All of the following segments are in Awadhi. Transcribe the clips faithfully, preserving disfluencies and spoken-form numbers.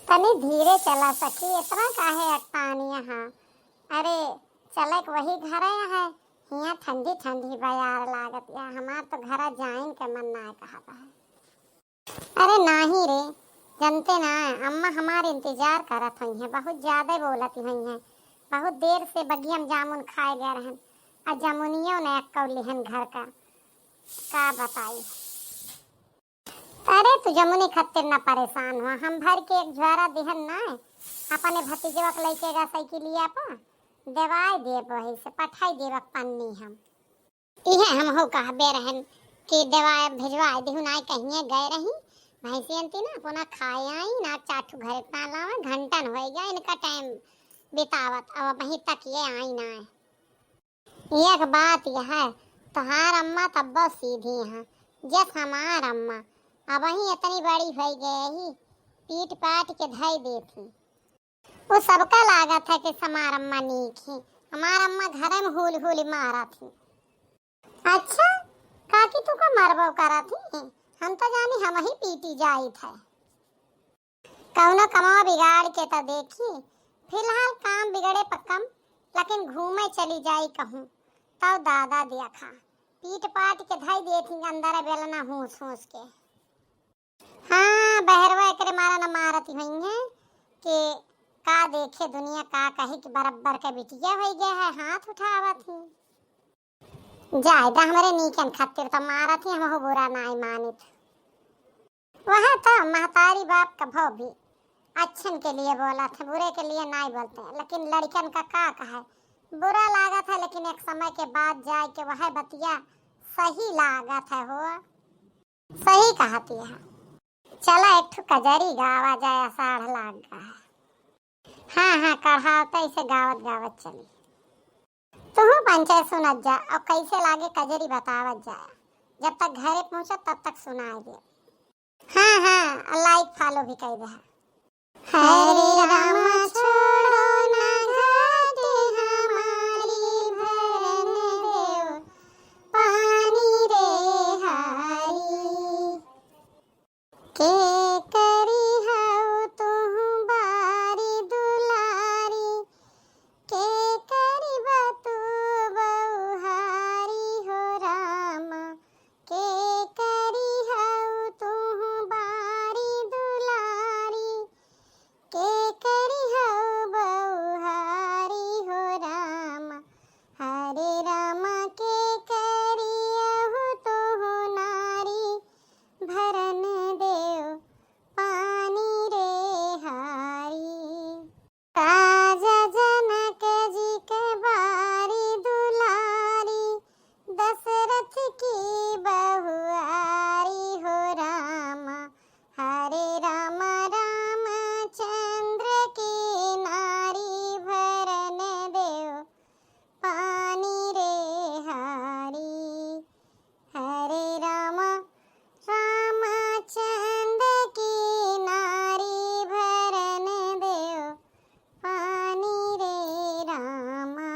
तनी धीरे चला सखी, इतना काहे अटपानी यहाँ? अरे, चलक वही घरे है, हियाँ ठंडी ठंडी बयार लागत या, हमार तो घरा जाइन के मन ना कहत है। अरे नाही रे, जनते ना, अम्मा हमार इंतजार करत हुई हैं, बहुत ज्यादा बोलत हुई हैं। बहुत देर से बगिया में जामुन खाए गए रहन, आ जमुनियो ने अक्कौ लिहन घर का, का बताई। अरे तू जमुनी खातिर ना परेशान हुआ, हम भर के एक झोरा दिहन ना, अपने भतीजवा के लइके गा साइकिलिया पर, देवाई देब, वही से पठाई देब पन्नी हम। इहे हमहू कहबे रहन कि देवा भिजवाए दिहु, नाय कहिए गए रही, भैंसियन ती ना अपना खाए आई ना, चार ठो घरे ना लावे, घंटन होए गया इनका टाइम बितावत, अब वहीं तक ये आई ना। एक बात यह है, तोहार अम्मा तब्बो सीधी हैं, जस हमार अम्मा, अब वहीं इतनी बड़ी हो गई ही, पीट पाट के धई देती। वो सबका लागत है कि हमार अम्मा नीक ही, हमार अम्मा घरे में हुल हुल मारत ही। अच्छा काकी, तू का मरबो करत ही? हम तो जानी हम ही पीटी जाइत है। कौनो कमवा बिगाड़ के तो देखी, फिलहाल काम बिगड़े पर कम, लेकिन घूमे चली जाई कहूँ, तब दादा देखा, पीट पाट के धई देती अंदर बेलना हूस हूस के। हाँ, बहरवा एकरे मारा न मारत होइहैं कि का देखे दुनिया, का कही कि बरब्बर के बिटिया होइ गया है, हाथ उठावत ही। जाए दा, हमरे नीकन खातिर तो मारत ही, हमहू बुरा नाई मानित। वह तो महतारी बाप कभो भी अच्छन के लिए बोलत है, बुरे के लिए नाई बोलते हैं, लेकिन लड़कन का का कहे, बुरा लागत है, लेकिन एक समय के बाद जाए के वह बतिया सही लागत है हो। सही कहती है। चला एक ठो कजरी गावा जाए, अषाढ़ लाग गा है। हाँ, हाँ, कढ़ावत ऐसे गावत गावत चली। तुहू पंचे सुनत जा और कैसे लागे कजरी बतावत जाए। जब तक घरे पहुँचत तब तक सुनाए दे। हाँ, हाँ, और like follow भी कर दे। हरे राम छोड़ो ना घाट हमारी, भरन देव पानी रे हारी। के करी हऊ तुहु बारी दुलारी, के करी बतू बहुहारी हो रामा। के करी हऊ तुहु बारी दुलारी, के करी हऊ बहुहारी हो रामा। हरे रामा के करी अहु तुहु नारी, भरन देव पानी रे हारी। राजा जनक जी के बारी दुलारी, दशरथ की बहुआरी हो रामा। हरे राम रामचंद्र की नारी, भरन देव पानी रे हारी। हरे राम रामचंद्र की नारी, भरन देव पानी रे रामा।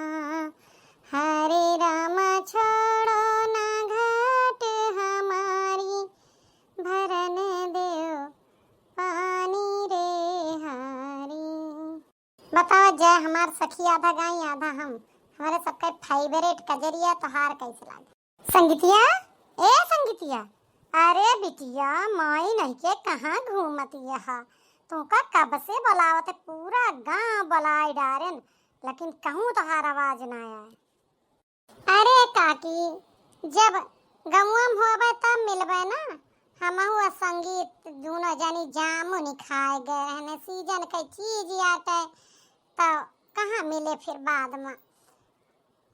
हरे राम छोड़ो ना घाट हमारी, भरन देव पानी रे हारी। बतावा जाए, हमार सखी आधा गाई आधा हम, हमरे सबके favourite कजरिया तोहार कैसे लागे? संगीतिया, ए संगीतिया, अरे बिटिया, माई नहीं के कहाँ घूमत यहा? तुमका कब से बुलावत है, पूरा गांव बुलाई डारेन, लेकिन कहूँ तोहार आवाज ना आए। अरे काकी, जब गौवा में होबे तब मिलबे ना। हमहू आ संगीत दूनो जनी जामुन खाए गए रहने, season के चीज आते तो कहाँ मिले फिर बाद में।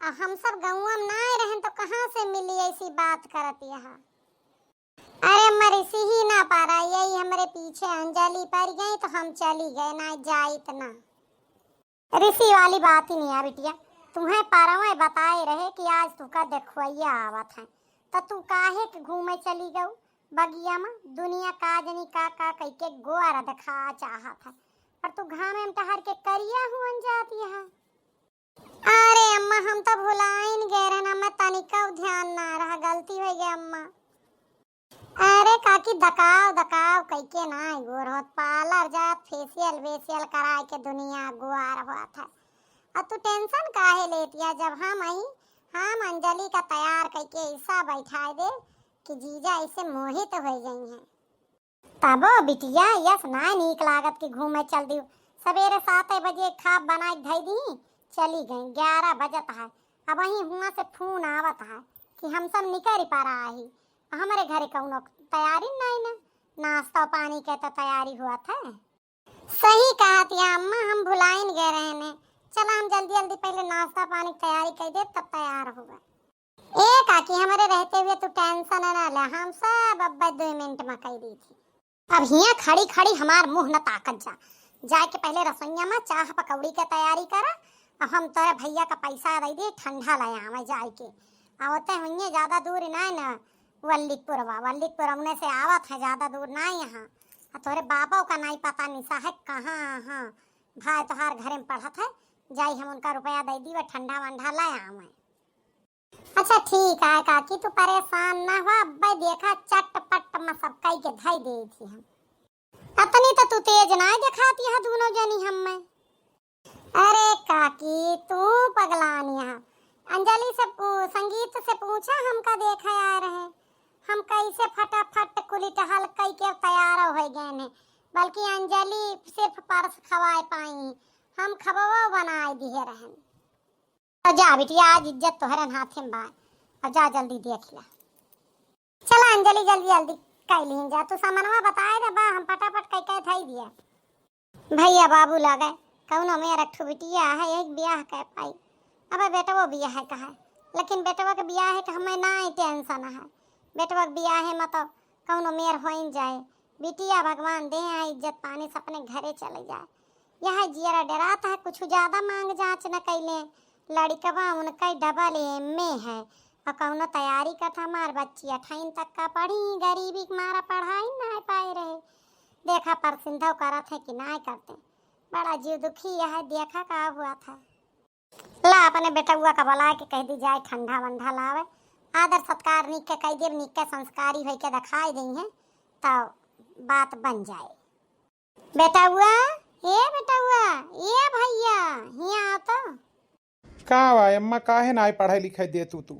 अब हम सब गौवा में ना रहन तो कहाँ से मिली, ऐसी बात करत यहा। अरे अम्मा, रिसी ही ना पारा, यही हमरे पीछे अंजलि पड़ गई तो हम चली गए, ना जाइत ना। रिसी वाली बात ही नहीं है बिटिया, तुम्हें परवे बताए रहे कि आज तुका देखवैया आवत है, तो तू काहे के घूमे चली गऊ बगिया में? दुनिया का जनी का का कह के गोर देखा चाहत है, पर तू घामे में टहर के करिया हुअन जाती है। अरे अम्मा, हम तो भुलाइन गए रहन, हमें तनिका ध्यान ना रहा, गलती हो गई अम्मा। अरे काकी, दकाव दकाव कइके नाहीं गोर होत, parlour जात, facial वेशियल कराए के दुनिया गुआर होत है। अब तू tension काहे लेती है, जब हम आई, हम अंजलि का तैयार कइके ऐसा बैठाए दे कि जीजा ऐसे मोहित होइ जइहैं। तबो बिटिया, यस नाहीं नीक लागत कि घूमे चल दियो। सबेरे सात बजे खाब बनाए के धई दी, चली गई, ग्यारह बजत है। अबहीं हुआँ से फोन आवत है कि हम सब निकरि परा ही, हमरे घरे कउनो तैयारी नाहीं ना, नाश्ता पानी के तो तैयारी होत है। सही कहत या अम्मा, हम भुलाइन गए रहेन। चला हम जल्दी जल्दी पहिले नाश्ता पानी के तैयारी कइ देब, तब तैयार होबे। ए काकी, हमरे रहते हुए तू tension न ले, हम सब अब्बे दुइ मिनट में कइ दी थी। अब हियाँ खड़ी खड़ी हमार मुँह न ताकत जा, जाए के पहिले रसोइया में चाह पकौड़ी के तैयारी करा। अब हम तोरे भइया का पैसा दइ दी, ठंडा ले आवे जाए के। आवते हुइये, ज्यादा दूर नाहीं न, वल्लिकपुरवा, वल्लिकपुर हमने से आवत है, ज्यादा दूर नाहीं यहाँ। आ तोरे बाबा का नाहीं पता निशा है कहाँ, हाँ भाई तोहार घरे में पढ़त है, जाई हम उनका रुपया दइ दी, वह ठंडा वंडा ले आवे। अच्छा ठीक है काकी, तू परेशान ना हो, अब्बे देखा चटपट में सब कई के धई देई थी हम। अतनी तो तू तेज नाहीं देखाती है दूनो जनी हम्मे। अरे काकी, तू पगलानी है। अंजलि से पू-, संगीत से पूछा, हमका देखे आए रहे, हम कैसे फटाफट कुली टहल कई के तैयार होइ गए ने, बल्कि अंजलि सिर्फ परस खवाए पाई, हम खबवो बनाए दिहे रहन। तो जा बिटिया, आज इज्जत तोहरे हाथे में बा। अब जा जल्दी देख ला। चला अंजलि, जल्दी जल्दी कइ लीन जा, तू सामानवा बताए दे बा, हम फटाफट कइ के धई दिया। भइया बाबू लगे कउनो मेर एक ठो बिटिया है, एक बियाह कइ पाई। अबे बेटवो बियाह है कहा, लेकिन बेटवा के बियाह है कि हमें ना ही tension है। बेटवा के बियाह है मतलब कउनो मेर होइन जाए, बिटिया भगवान दे हैं, इज्जत पानी से अपने घरे चले जाए। यह जियरा डेरात है, कुछ ज्यादा मांग जांच न कैले। लड़िकवा उनका double M A है, और कउनो तैयारी करत, हमार बच्ची अठाइन तक का पढ़ी, गरीबी के मारा पढ़ाई ना पाए रहे। देखा परसिंधव करत है कि ना करते, बड़ा जीव दुखी है। देखा का हुआ था। ला, अपने बेटउआ का बुलाए के कह दी जाए, ठंडा वंडा लावे, आदर सत्कार नीक के कह देब, नीक के संस्कारी होई के दिखाई देई हैं, तब बात बन जाए। बेटउआ, ए बेटउआ, ए भइया, हियाँ आओ तो। का बा अम्मा, काहे नाई पढ़ाई लिखाई देतू तू?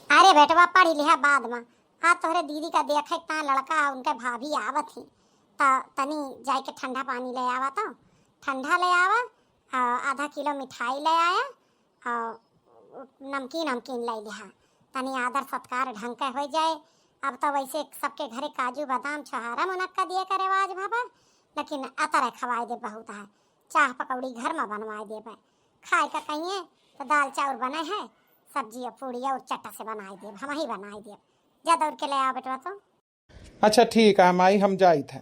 अरे बेटवा, पढ़ लिहा बाद में। आ तोहरे दीदी का देखे ता लड़का, उनके भाभी आवत ही, त तनी जाए के ठंडा पानी ले आवा तो। ठंडा ले आवा, आ, आधा किलो मिठाई ले आया, आ, नमकीन, नमकीन ले लिहा। तनी आदर सत्कार ढंग के हो जाए। अब तो वैसे सबके घरे काजू, बादाम, छोहारा, मुनक्का दिए का रिवाज भवा, लेकिन अतरे खवाए दे बहुत है। चाह पकौड़ी घर में बनवाए देबे। खाए का कहिए तो दाल चाउर बने है, सब्जी और पूड़ी और चट्टा से बनाए देब, हम ही बनाए देब। जा दौड़ के ले आओ बेटवा तो। अच्छा ठीक है माई, हम जाइत है।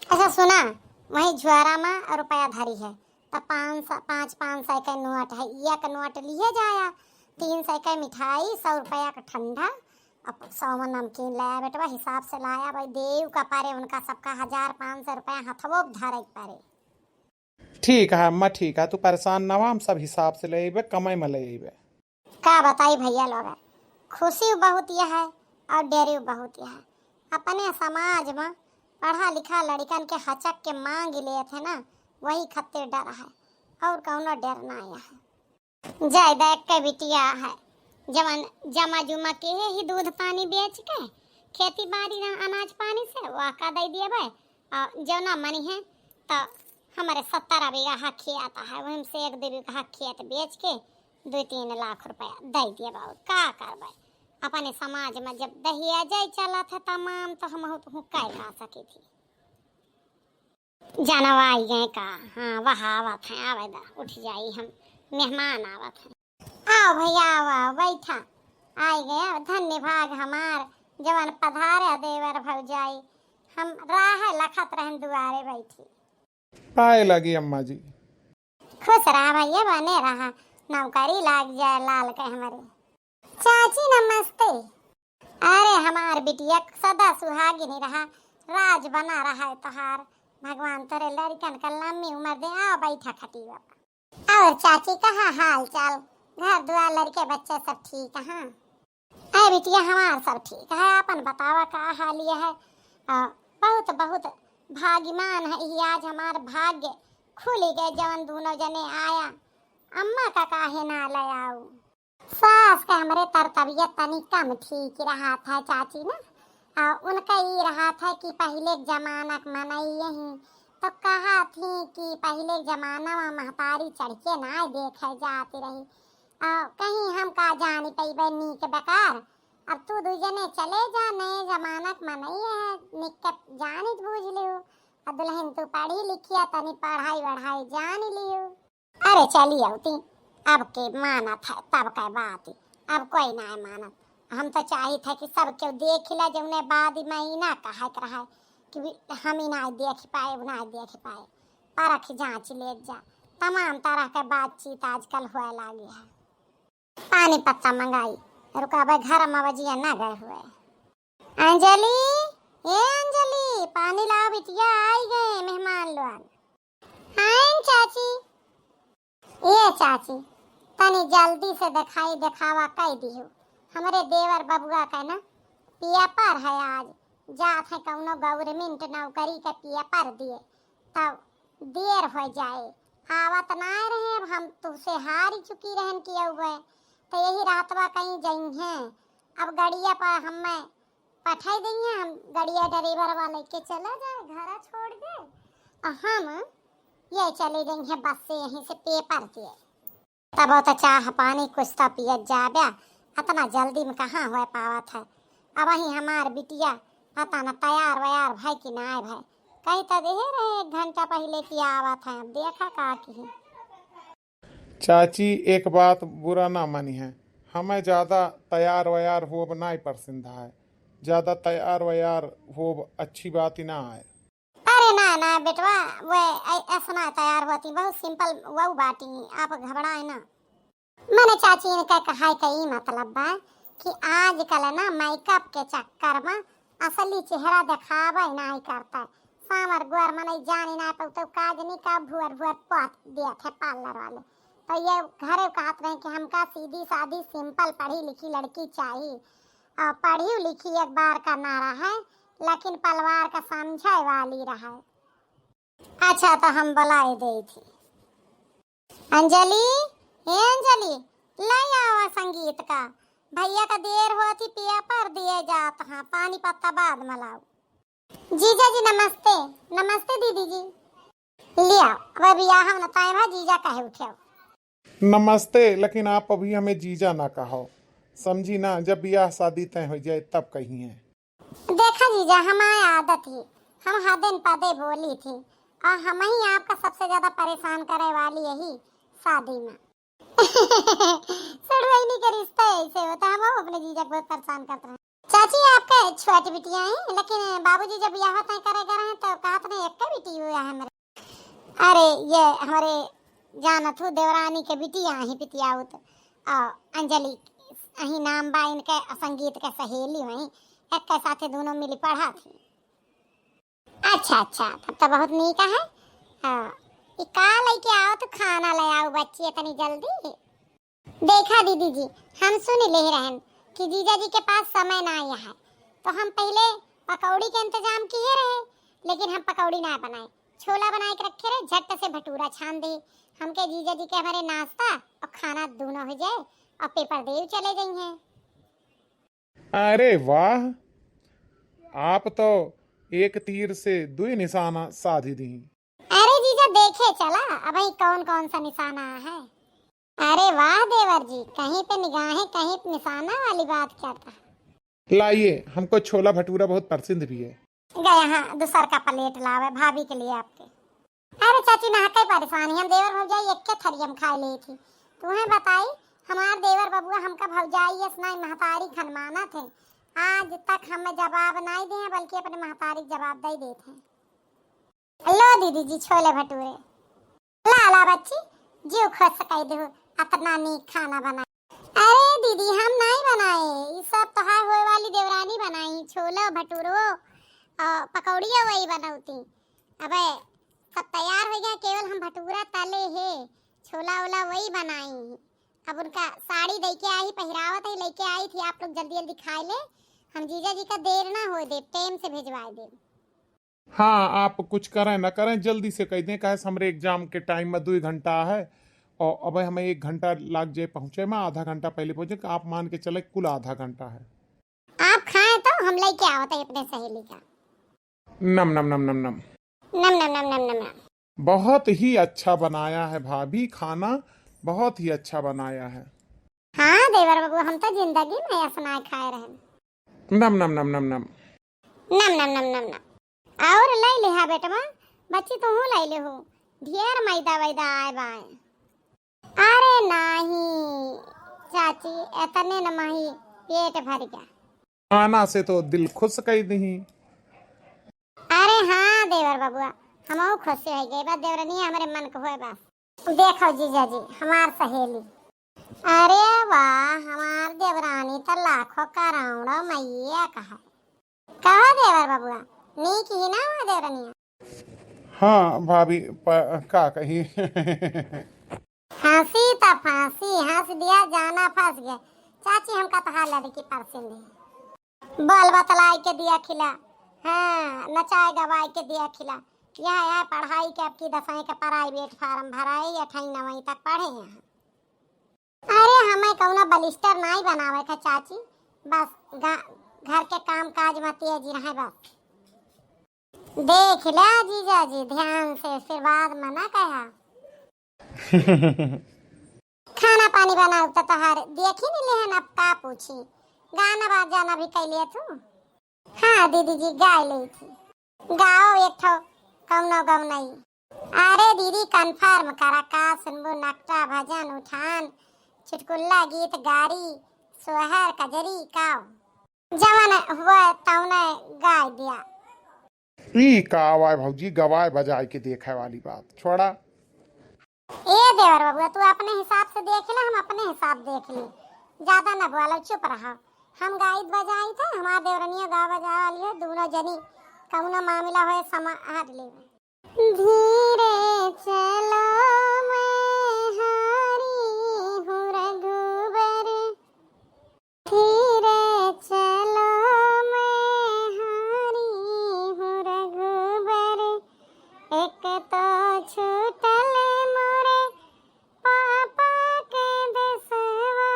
अच्छा सुना, वही झुआरा में रुपया धरी है, तो पाँच सौ, पाँच, पाँच सौ के नोट है, एक नोट लिए जाया, तीन सौ के मिठाई, सौ रुपया का ठंडा, अब सौ में नमकीन लाया बेटवा, हिसाब से लाया भाई, देव का पारे उनका सबका हजार पाँच सौ रुपया हथवो धरे के पारे। ठीक है अम्मा, ठीक है, तू परेशान ना हो, हम सब हिसाब से ले अइबे, कमाई में ले अइबे। का बताई भइया लोग, खुशी बहुत यह है और डेरी बहुत यह है। अपने समाज में पढ़ा लिखा लड़िकन के हचक के मांग लेत है ना, वही खातिर डर है, और कउनो डर ना है। जायदा एक के बिटिया है, जवन जमा जुमा के ही दूध पानी बेच के, खेती बाड़ी ना अनाज पानी से वाका दे दिए भाई, आ, जौना मनी है, तो हमारे सत्तर बीघा खेत है, वही से एक दो बीघा खेत बेच के दो तीन लाख रुपया दे दिए बाबू, का करबे? अपने समाज में जब दहेज चलत है तमाम, तो हम हूँ का सकी थी। जानवा आई गए का? हाँ, वह आवत है, आवे दा, उठ जाई, हम मेहमान आवत हैं। आओ भइया, आओ, आओ, बैठा। आई गया, धन्य भाग हमार, जवन पधारे देवर भौजाई। हम राह लखत रहन दुआरे बैठी। पाए लगी अम्मा जी। खुश रहा भइया, बने रहा, नौकरी लाग जाए लाल के हमरे। चाची नमस्ते। अरे हमार बिटिया सदा सुहागिनी रहा, राज बना रहा है तोहार। भगवान तोरे लड़कन का लंबी उम्र दे। आओ बैठा खटिया पर। और चाची, कहाँ हाल चाल, घर दुआर, लड़के बच्चे सब ठीक हैं? बिटिया, हमार सब ठीक है, आपन बतावा, का हाल ये है? आ, बहुत, बहुत भाग्यमान है, ये आज हमार भाग्य खुल गए, जवन दोनों जने आया। अम्मा का काहे ना ले आऊ? सास के हमरे तर तबियत तनी कम ठीक रहत है चाची ना। आ, उनका ई रहत है कि पहिले के जमाना के मनई यही तो कहा थी कि पहिले के जमाना में महतारी चढ़ के ना देखे जाती रही। आ, कहीं हम का जानी पइबे नीक बेकार। अब तू दुइ जने चले जा, नए जमाना के मनई है, नीक के जानी बूझ लियो। आ दुल्हन तू पढ़ी लिखिया, तनी पढ़ाई वढ़ाई जान लियो। अरे चली अउती, अब के मानत है, तब के बात, अब कोई ना मानत। हम तो चाहित है कि सब केहू देख ला, जौने बाद में ई ना कहे के रहे कि भी हम ई ना देख पाए, उ ना देख पाए। परख जांच ले जा, तमाम तरह के बातचीत आजकल होए लागी है। पानी पत्ता मंगाई, रुका भाई, घर में बजिया ना गए हुए। अंजलि, ए अंजलि, पानी लाओ बिटिया, आई गए मेहमान लोग। आइन चाची। ए चाची, तनी जल्दी से देखाई देखावा कई दिहु। हमरे देवर बबुआ के ना पेपर है आज, जात है कौनो government नौकरी के पेपर दिए, तब देर हो जाए। आवत ना रहे, अब हम तुहसे हारी चुकी रहन कि अउबे, तो यही रातवा कहीं जइहें। अब गड़िया पर हमें पठाई देंगे, हम गड़िया ड्राइवर वाले के चला जाए, घरा छोड़ दे, और हम ये चले जाएंगे बस से यहीं से पेपर दिए। तब तो चाह पानी कुछ तो पियत जाबे, अतना जल्दी में कहाँ होए पावत है। अब वही हमार बिटिया पता न तैयार वैयार भय कि ना भय, कही तो देहे रहे एक घंटा पहिले कि आवत है, अब देखा का की। चाची, एक बात बुरा ना मानिहे, हमें ज्यादा तैयार वैयार होब नाई पसंद है, ज्यादा तैयार वैयार होब अच्छी बात ही ना है। अरे ना ना बेटवा, वे ऐ-, ऐसा ना तैयार होती, बहुत simple वहू बाटी, आप घबराए ना। मने चाची, इनका कहाई का ई मतलब बा कि आजकल ना makeup के चक्कर में असली चेहरा देखावे नाई करता। सामर गुअर मनई जानी ना पउतौ काजनी का भुअर भुअर पोत दिया थे parlour वाले। तो ये घरे कहत रहे कि हमका सीधी सादी simple पढ़ी लिखी लड़की चाही, और पढ़ी लिखी एक बार का ना रहे, लेकिन परिवार का समझे वाली रहे। अच्छा, तो हम बुलाए दे थी। अंजलि, ए अंजलि, ले आवा संगीत का। भैया का देर होती, पेपर दिए जात हाँ, पानी पत्ता बाद में लाओ। जीजा जी नमस्ते। नमस्ते दीदी जी। लिया, अब बियाह हम न ताए भा जीजा कहे उठे। नमस्ते, लेकिन आप अभी हमें जीजा ना कहो, समझी ना, जब बियाह शादी तय हो जाए तब कहिए। देखा जीजा, हमारे आदत ही, हम हदेन पदे बोली थी, और हम ही आपका सबसे ज्यादा परेशान करे वाली यही शादी में। सड़ुआइनी के रिश्ता ऐसे होता, हम अपने जीजा को बहुत परेशान करते हैं। चाची, आपके छोटी बिटिया हैं, लेकिन बाबूजी जब बियाह तय करे गए हैं तो कहत नहीं, एक बिटी हुआ है मेरे। अरे, ये हमारे जानत हो, देवरानी के बिटिया ही पितियाउत, आ, अंजलि, अही नाम बा इनके, संगीत के सहेली हुई, एक के साथे दोनों मिली पढ़ा थी। अच्छा, अच्छा, तब तो बहुत नीक है। हाँ, ई का लेके आओ तो खाना ले आओ बच्ची, इतनी जल्दी। देखा दीदी जी, हम सुन ले रहन कि जीजा जी के पास समय ना आया है, तो हम पहले पकौड़ी के इंतजाम किए रहे, लेकिन हम पकौड़ी ना बनाए, छोला बनाए के रखे रहे, झट से भटूरा छान दे। हमके जीजा जी के हमारे नाश्ता और खाना दोनों हो जाए और पेपर दे चले जाइए। अरे वाह, आप तो एक तीर से दुई निशाना साधी दी। अरे जीजा, देखे चला, अबही कौन कौन सा निशाना है। अरे वाह देवर जी, कहीं पे निगाहें, कहीं पे निशाना वाली बात करता। लाइए, हमको छोला भटूरा बहुत पसंद भी है। गया हाँ, दूसर का plate लावे भाभी के लिए आपके। अरे चाची, ना कई परेशानी, हम देवर भौजाई एक के थरिया में खाए ले थी। तुम्हें बताई, हमार देवर बबुआ हमका भौजाई यस नाई महतारी खन मानत है। आज तक हमें जवाब नाई दे, बल्कि अपने महतारी के जवाब दे देते हैं। लो दीदी जी छोले भटूरे। ला ला बच्ची, जीव खुश कर दे, अतना नीक खाना बनाए। अरे दीदी, हम नाई बनाए, ई सब तोहार होए वाली देवरानी बनाई, छोले भटूरो, आ, पकौड़िया वही बनौती। अबे सब तैयार हो गया, केवल हम भटूरा तले है, छोला ओला वही बनाई। अब उनका साड़ी दे के आई, पहिरावत है, लेके आई थी। आप लोग जल्दी जल्दी खाए ले, हम जीजा जी का देर ना होए देब, टाइम से भेजवाए देब। हाँ, आप कुछ करें ना करें, जल्दी से कह दें, काहे से हमरे एग्जाम के टाइम में दुई घंटा है और अब हमें एक घंटा लाग जाए पहुँचे में, आधा घंटा पहले पहुँचे, आप मान के चले कुल आधा घंटा है। आप खाएं तो हम लेके आवत है अपने सहेली का। नम, नम, नम, नम, नम। नम, नम, नम, नम, नम, नम। बहुत ही अच्छा बनाया है भाभी खाना, बहुत ही अच्छा बनाया है। हाँ देवर बाबू, हम तो जिंदगी में ऐसा ना खाए रहन। नम, नम, नम, नम, नम। नम, नम, नम, नम, नम। और ले लिहा बेटवा, बच्ची तू ले ले हो, ढेर मैदा वैदा आए बाए। अरे नाही चाची, एतने न माही, पेट भर गया। खाना से तो दिल खुश कई दिही। अरे हाँ देवर बबुआ, हमहू खुश हो गए बा, देवरनिया हमरे मन के होए बा। देखो जीजा जी, हमार सहेली। अरे वाह, हमार देवरानी तो लाखों करोड़ों मैया कहा। कहो देवर बबुआ, नीक ही ना हुआ देवरनिया? हाँ भाभी, प-, का कही? हँसी त फाँसी, हँस दिया जाना फँस गया। चाची, हमका तहार लड़की पसंद है। बोल बतलाई के दिया खिला, हाँ, नचाए गवाए के दिया खिला। यहाँ, यहाँ पढ़ाई के, अब की दसवीं के प्राइवेट फार्म भराए, अठई नवई तक पढ़े यहाँ। अरे, हमें कौनो बलिस्टर नाई बनावे का चाची, बस गा-, घर के काम काज मतिया जी रहे बस। देख ला जीजा जी, ध्यान से, फिर बाद में ना कहा। खाना पानी बनाऊ तो तोहार देखी नहीं लेहन, अब का पूछी, गाना बजाना भी कैलिए तू? हाँ दीदी जी, गाय ले थी। गाओ एक ठो कौनो गौनई। अरे दीदी, कन्फर्म करा, का सुनबू, नकटा, भजन, उठान, चुटकुल्ला, गीत, गारी, सोहर, कजरी, काओ? जवन हुआ तौने गाय दिया। ई का आवाय भौजी, गवाय बजाय के देखे वाली बात छोड़ा। ए देवर बबुआ, तू अपने हिसाब से देख ले, हम अपने हिसाब देख ली। ज्यादा न बोलो, चुप रहो। हम गाइत बजाइत है, हमार देवरनिया गा बजा वाली है, दोनों जनी कौनो मामला होए समाहर लेवे। धीरे चलो मैं हारी हूँ रघुबर, धीरे चलो मैं हारी हूँ रघुबर, एक तो छूटल मोरे पापा के देसवा,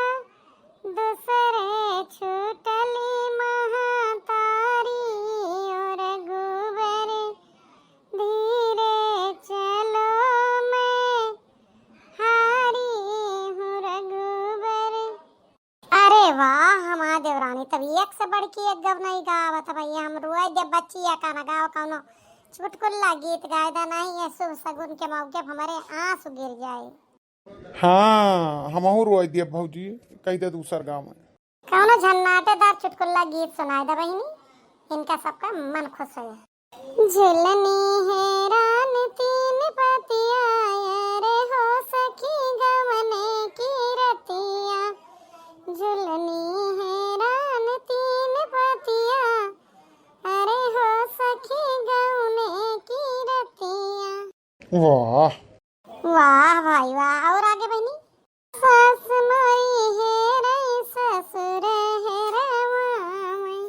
दूसरे छूटली महातारी ओ रघुबर, धीरे चलो मैं हारी हूँ रघुबर। अरे वाह, हमार देवरानी तब एक से बढ़ के एक गवनई गावत है भैया। हम रोए दे बच्चिया का न गाओ, कौनो चुटकुल्ला गीत गाए दा, नहीं ये शुभ सगुन के मौके पे हमारे आंसू गिर जाए। हाँ, हमहू रोए दिए भौजी, कह दे दूसर गाँव में। कौनो झन्नाटेदार चुटकुल्ला गीत सुनाए दा बहिनी, इनका सबका मन खुश हो जाए। झुलनी है रान तीन पतिया, अरे हो सखी गवने की रतिया। झुलनी है रान तीन पतिया, अरे हो सखी गवने की रतिया। वाह। वाह भाई वाह। और आगे बहिनी? सास मोरी हेरई ससुर हेरवावई,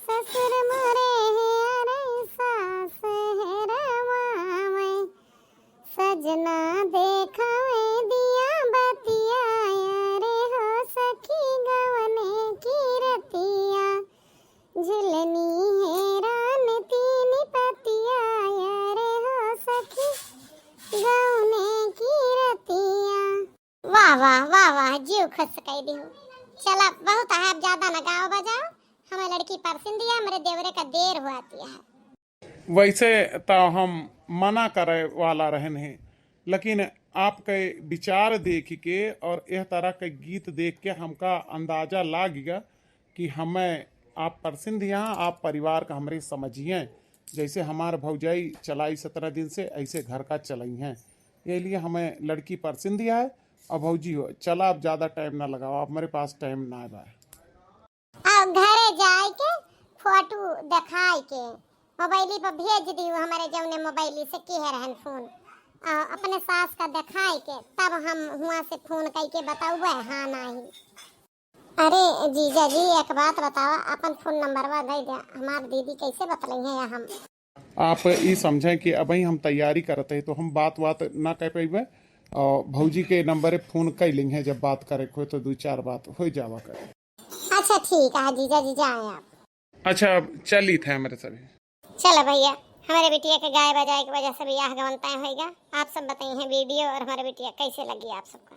ससुर मोरे हेरई सास हेरवावई। सजना देखावे दिया बतिया, अरे हो सखी गवने की रतिया। झुलनी है रान तीन पतिया, अरे हो सखी गवने की रतिया। वाह, वाह, वाह, वाह, जीव खुश कइ दिहु। चला, बहुत है, अब ज्यादा न गाओ बजाओ, हमें लड़की परसिन दिया, हमरे देवरे का देर हुआ दिया है। वैसे तो हम मना करे वाला रहन हैं, लेकिन आपके विचार देख के और यह तरह के गीत देख के हमका अंदाजा लाग गया कि हमें आप परसिन दिया, आप परिवार का हमरे समझिए। जैसे हमार भौजाई चलाई सत्रह दिन से, ऐसे घर का चलाई हैं। ये लिए हमें लड़की परसिन दिया है। अब भौजी हो, चला, अब ज्यादा टाइम ना लगाओ, अब हमारे पास टाइम ना बा। अब घरे जाए के फोटो दिखाए के मोबाइली पर भेज दियो, हमारे जौने मोबाइली से किहे रहन फोन। आ, अपने सास का देखाए के तब हम हुआ से फोन कई के बताउबे, हाँ नाही। अरे जीजा जी, एक बात बतावा, अपन फोन नंबरवा दे दे, हमार दीदी कैसे बतलई है या हम। आप ई समझें कि अबहीं हम तैयारी करत है, तो हम बात वात ना कह पइबे। और भौजी के नंबरे फोन कई लेंगे, जब बात करे के होए तो दो चार बात हो जावा करे। अच्छा ठीक है जीजा जी, जाए आप। अच्छा, अब चलित है हमरे सभी। चलो भैया, हमरे बिटिया के गाए बजाए के वजह से बियाह गवन तय होइगा। आप सब बताई हैं वीडियो और हमरे बिटिया कैसे लगी आप सबका।